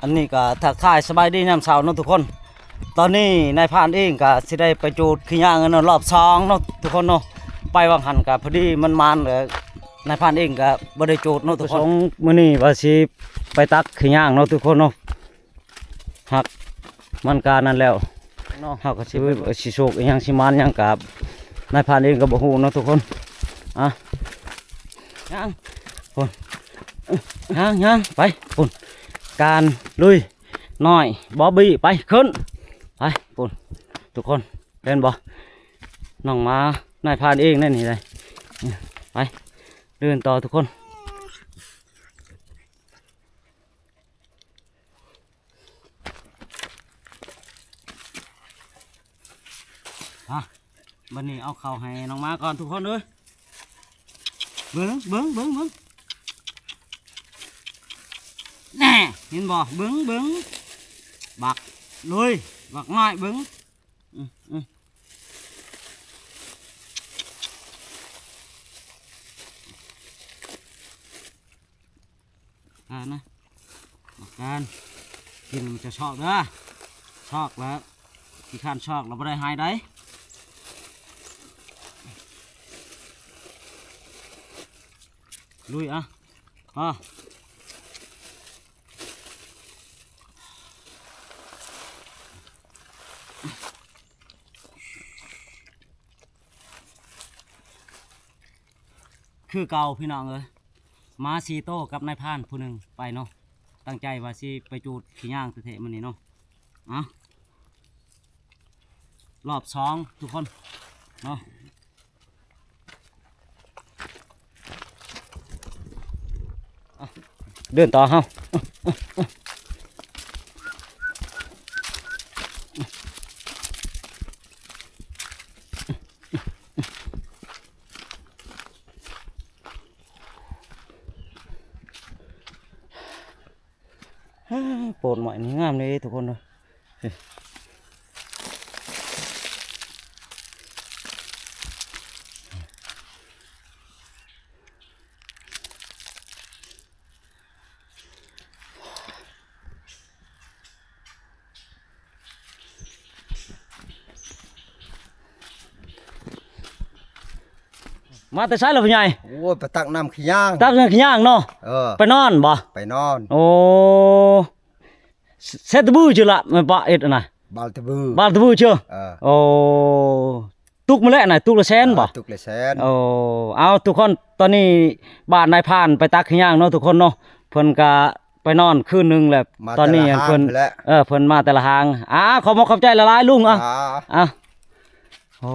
ອັນນີ້ກໍທັກທາຍສະບາຍດີຍາມເຊົ້າເນາະທຸກຄົນ. ຕອນນີ້ນາຍພານເອງກໍຊິໄດ້ໄປຈູດຂີ້ຍາງເນາະ ລອບສອງເນາະທຸກຄົນເນາະ. ໄປຫວ່າງຫັ້ນກໍພໍດີມັນໝານ ແລ້ວນາຍພານເອງກໍບໍ່ໄດ້ຈູດເນາະທຸກຄົນ. ປະສົງມື້ນີ້ວ່າຊິໄປຕັກຂີ້ຍາງເນາະທຸກຄົນເນາະ. ຫາກມັນກະນັ້ນແລ້ວເນາະ ເຮົາກໍຊິ ຊິໂຊກອີ່ຫຍັງ ຊິໝານຫຍັງ ກະນາຍພານເອງກໍບໍ່ຮູ້ເນາະທຸກຄົນ. ອ່ະ ຍ່າງ ພຸ້ນ ຍ່າງ ຍ່າງ ໄປ ພຸ້ນ ການ ລຸຍ ນ້ອຍ ບອບບີ ໄປ ຂຶ້ນ ໄປ ພຸ້ນ ທຸກຄົນ ເຫັນບໍ່? ນ້ອງໝານາຍພານເອງນັ້ນນີ້ເດ້. ໄປ ເດີນຕໍ່ທຸກຄົນ. ອ່ະ ບັດນີ້ເອົາເຂົ້າໃຫ້ນ້ອງໝາກ່ອນທຸກຄົນເອີຍ. ເບິ່ງ ເບິ່ງ ເບິ່ງ ເບິ່ງ ແນ່ ເຫັນບໍ່? ເບິ່ງ ເບິ່ງ ບັກ ລຸຍ ບັກນ້ອຍ ເບິ່ງ ອືມ ອືມ ອ່ານະ ບັກການ ກິນແລ້ວມັນຈະຊອກເດີ ຊອກແລ້ວ ຂີ້ຄ້ານຊອກແລ້ວບໍ່ໄດ້ຫາຍໃດ. ລຸຍ ອ່ະ ພໍ ຄືເກົ່າພີ່ນ້ອງເອີຍ ໝາສີ່ໂຕກັບນາຍພານຜູ້ໜຶ່ງໄປເນາະ. ຕັ້ງໃຈວ່າຊິໄປຈູດຂີ້ຍາງແທ້ໆມື້ນີ້ເນາະ. ເອົາ ລອບສອງທຸກຄົນເນາະ. ເດີນຕໍ່ເຮົາ ໂປນໄມ້ນີ້ງາມເດ້ທຸກຄົນເດີ. ມາແຕ່ໃສລະພໍ່ໃຫຍ່? ໂອ້ຍ ໄປຕັກນ້ຳຂີ້ຍາງ ຕັກນ້ຳຂີ້ຍາງເນາະ. ເອີ ໄປນອນບໍ່? ໄປນອນ. ໂອ້ ເຊດຕະບືເຈີລະ ແມ່ນປະເອັດນະ ບາລຕະບື ບາລຕະບືເຈີ. ເອີ ໂອ້ ຕຸກມາແລ້ວນະ ຕຸກລະແສນບໍ່? ເອີ ຕຸກລະແສນ. ໂອ້ ເອົາທຸກຄົນ ຕອນນີ້ບ້ານນາຍພານໄປຕັກຂີ້ຍາງເນາະທຸກຄົນເນາະ. ເພິ່ນກະໄປນອນຄືນໜຶ່ງແລ້ວ ຕອນນີ້ເພິ່ນ ເອີ ເພິ່ນມາແຕ່ລະຫາງ. ອ່າ ຂໍບອກຂອບໃຈຫຼາຍໆລຸງ. ອ່າ ອ່າ ໂອ້.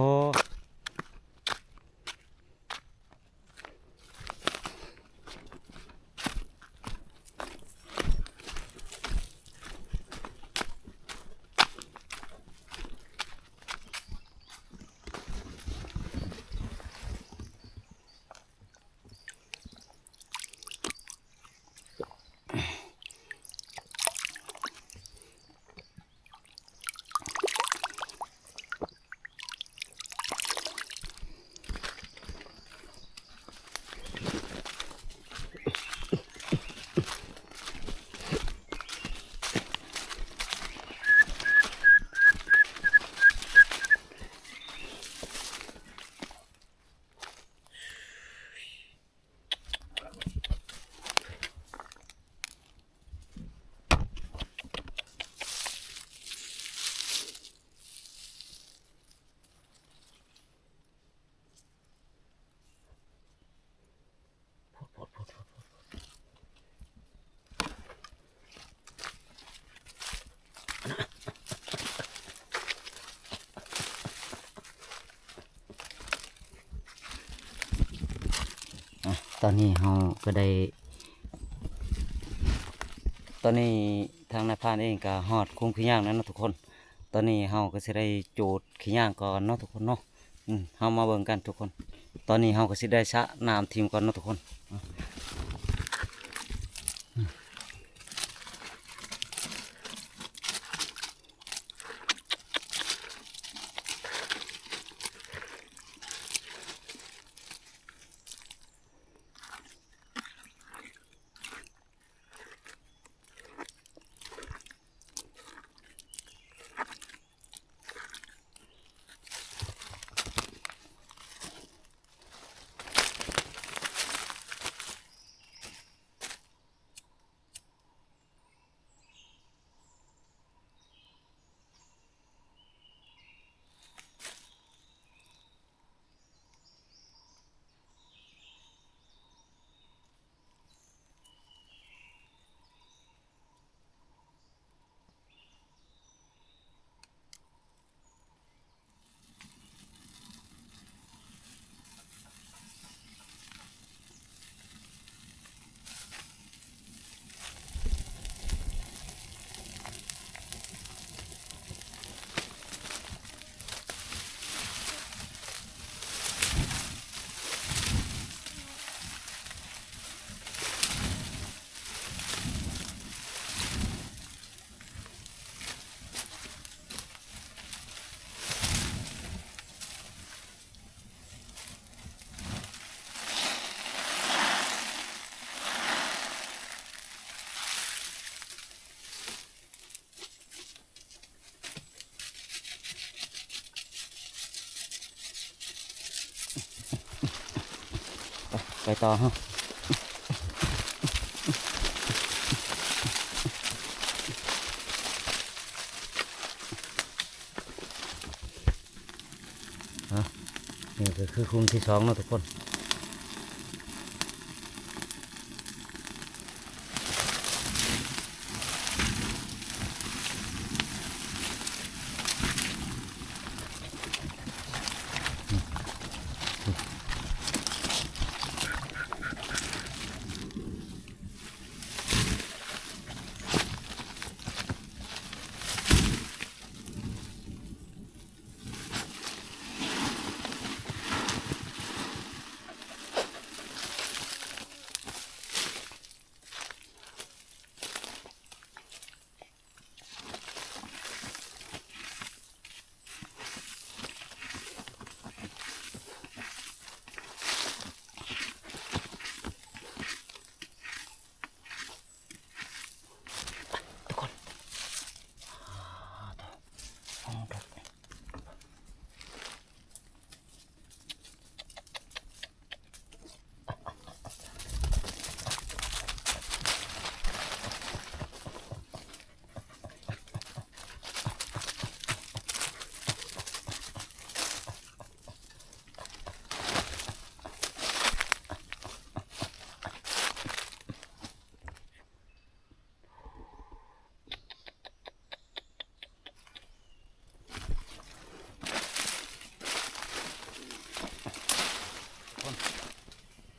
ອ່ະ ຕອນນີ້ເຮົາກໍໄດ້ ຕອນນີ້ທາງນາຍພານເອງກໍຮອດໂຄງຂີ້ຍາງແລ້ວເນາະທຸກຄົນ. ຕອນນີ້ເຮົາກໍຊິໄດ້ຈູດຂີ້ຍາງກ່ອນເນາະທຸກຄົນເນາະ. ອືມ ເຮົາມາເບິ່ງກັນທຸກຄົນ. ຕອນນີ້ເຮົາກໍຊິໄດ້ຊະນ້ຳຖິ້ມກ່ອນເນາະທຸກຄົນ. ໄປຕໍ່ເຮົາ. ອ່ະ ນີ້ກໍຄືຂຸມທີສອງເນາະທຸກຄົນ.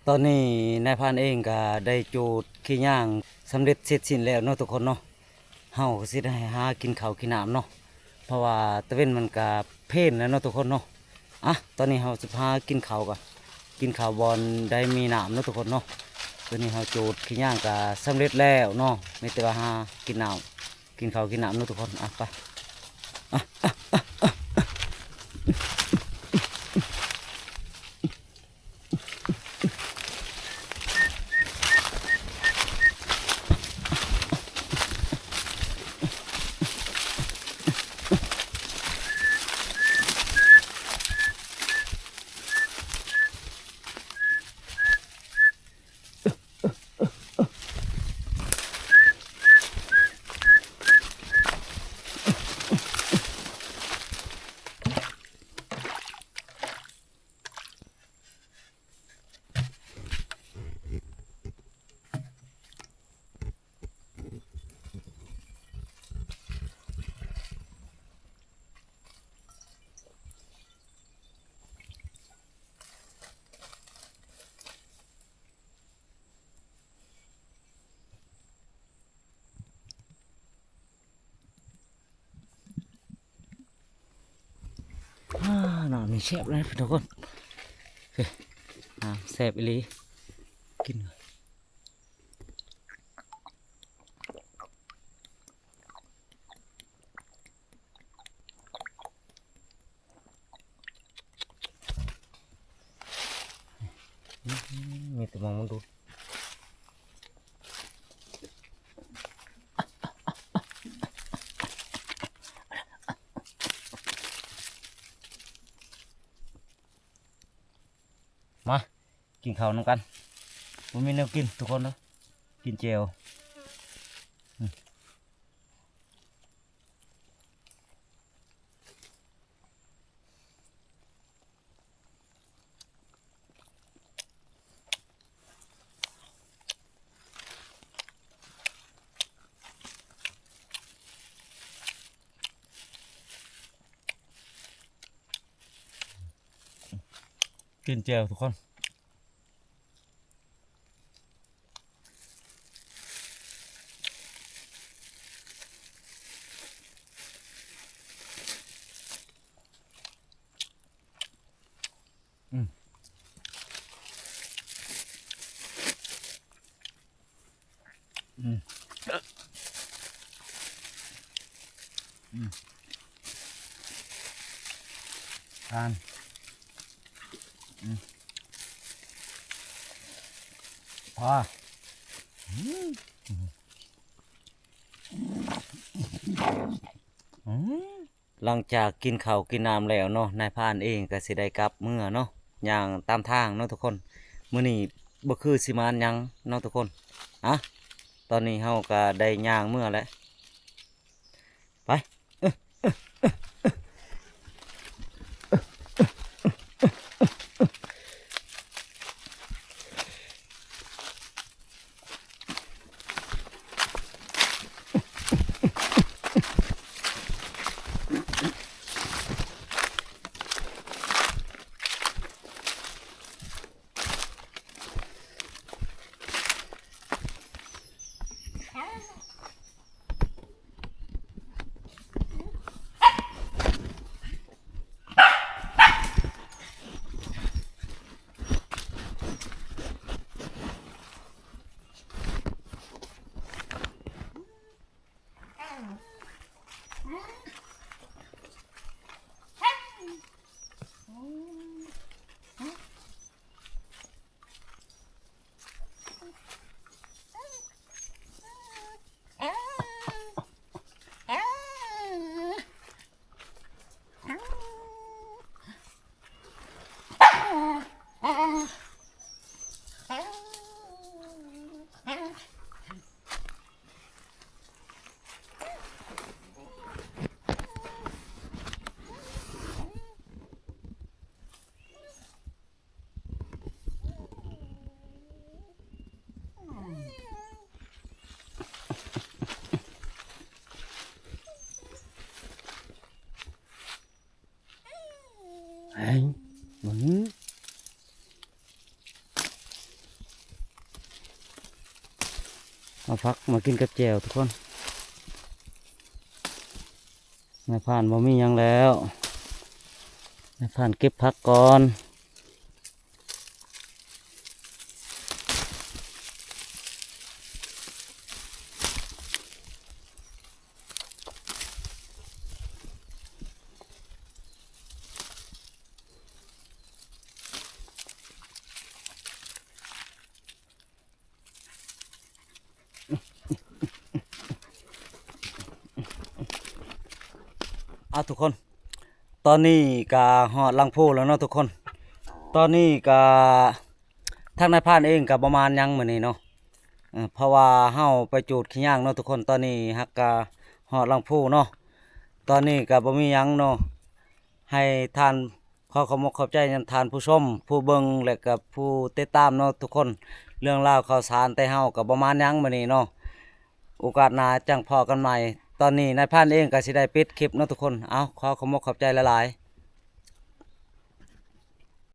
ຕອນນີ້ນາຍພານເອງກໍໄດ້ຈູດຂີ້ຍາງສຳເລັດເສັດສິ້ນແລ້ວເນາະທຸກຄົນເນາະ. ເຮົາກໍຊິໄດ້ຫາກິນເຂົ້າກິນນ້ຳເນາະ ເພາະວ່າຕາເວັນມັນກໍເພນແລ້ວເນາະທຸກຄົນເນາະ. ອ່ະ ຕອນນີ້ເຮົາຊິພາກິນເຂົ້າກ່ອນ ກິນເຂົ້າບ່ອນໃດມີນ້ຳເນາະທຸກຄົນເນາະ. ຕອນນີ້ເຮົາຈູດຂີ້ຍາງກໍສຳເລັດແລ້ວເນາະ ມີແຕ່ວ່າຫາກິນນ້ຳ ກິນເຂົ້າກິນນ້ຳເນາະທຸກຄົນ. ອ່ະ ໄປ ອ່ະ ອ່ະ ອ່ະ ອ່ະ. ອ່າ ນ້ຳນີ້ແຊບເລີຍທຸກຄົນ ເອີ ນ້ຳແຊບອີ່ຫຼີ ກິນ ມີແຕ່ໝ່ອງມັນດູດ. ມາ ກິນເຂົ້ານຳກັນ ບໍ່ມີແນວກິນທຸກຄົນເດີ ກິນແຈ່ວ. ກິນແຈ່ວທຸກຄົນ. ອືມ ອືມ ອືມ ທານ ອືມ ພໍ ອືມ ອືມ. ຫຼັງຈາກກິນເຂົ້າກິນນ້ຳແລ້ວເນາະ ນາຍພານເອງກໍຊິໄດ້ກັບເມືອເນາະ ຍ່າງຕາມທາງເນາະທຸກຄົນ. ມື້ນີ້ ບໍ່ຄືຊິມານຫຍັງເນາະທຸກຄົນ. ອະ ຕອນນີ້ເຮົາກໍໄດ້ຍ່າງເມືອແລ້ວ ໄປ. ເອົາຜັກມາກິນກັບແຈ່ວທຸກຄົນ. ນາຍພານບໍ່ມີຫຍັງແລ້ວ ນາຍພານເກັບຜັກກ່ອນ. ເອົາທຸກຄົນ ຕອນນີ້ກະຮອດຫຼັງພູແລ້ວເນາະທຸກຄົນ. ຕອນນີ້ກະທາງນາຍພານເອງກະບໍ່ມານຫຍັງມື້ນີ້ເນາະ ເພາະວ່າເຮົາໄປຈູດຂີ້ຍາງເນາະທຸກຄົນ. ຕອນນີ້ຮັກກະຮອດຫຼັງພູເນາະ ຕອນນີ້ກະບໍ່ມີຫຍັງເນາະ ໃຫ້ທ່ານ ຂໍຂອບອົກຂອບໃຈນຳທ່ານຜູ້ຊົມ ຜູ້ເບິ່ງ ແລະກະຜູ້ຕິດຕາມເນາະທຸກຄົນ. ເລື່ອງລາວຂ່າວສານແຕ່ເຮົາກະບໍ່ມານຫຍັງມື້ນີ້ເນາະ ໂອກາດໜ້າຈັ່ງພໍ້ກັນໃໝ່. ຕອນນີ້ນາຍພານເອງກະຊິໄດ້ປິດຄລິບເນາະທຸກຄົນ. ເອົາ ຂໍຂອບອົກຂອບໃຈຫຼາຍໆ.